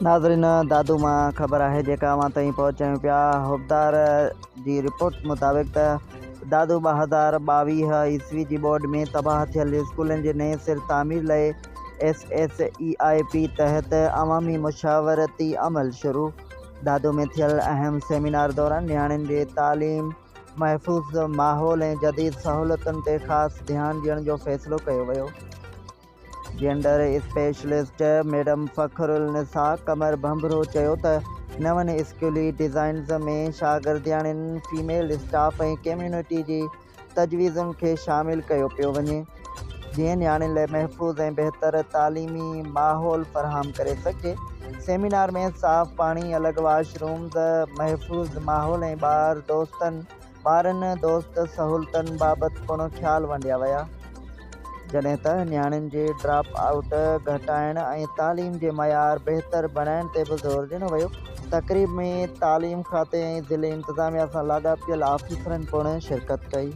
ناظرين دادو مان خبر آهي جيڪا اوهان تائين پهچايون پيا حبدار جي رپورٽ مطابق ته دادو 2022 عيسوي جي ٻوڏ ۾ تباهه ٿيل اسڪولن جي نئين سر تعمير لاء S S E I P تحت عوامي مشاورتي عمل شروع دادو ۾ ٿيل اهم سيمينار دوران نياڻين جي تعليم محفوظ ماحول ۽ جديد سهولتن تي خاص ڌيان ڏيڻ جو فيصلو ڪيو ويو. Gender specialist madam Fakhar Unnisa Qamar Bhanbhro چيو ته نون اسڪولي ڊزائنز ۾ شاگردياڻين، فيميل اسٽاف ۽ ڪميونٽي جي تجويزن کي شامل ڪيو پيو وڃي، جيئن نياڻين لاء محفوظ ۽ بهتر تعليمي ماحول فراهم ڪري سگهجي. سيمينار ۾ صاف پاڻي، الڳ واش رومز، محفوظ ماحول ۽ ٻار دوستن ٻارن دوست سهولتن بابت پڻ خيال ونڊيا ويا، جڏهن ته نياڻين جي ڊراپ آئوٽ گهٽائڻ ۽ تعليم جي معيار بهتر بڻائڻ تي به زور ڏنو ويو. تقريب ۾ تعليم کاتي ۽ ضلعي انتظاميا سان لاڳاپيل آفيسرن پڻ شرڪت ڪئي.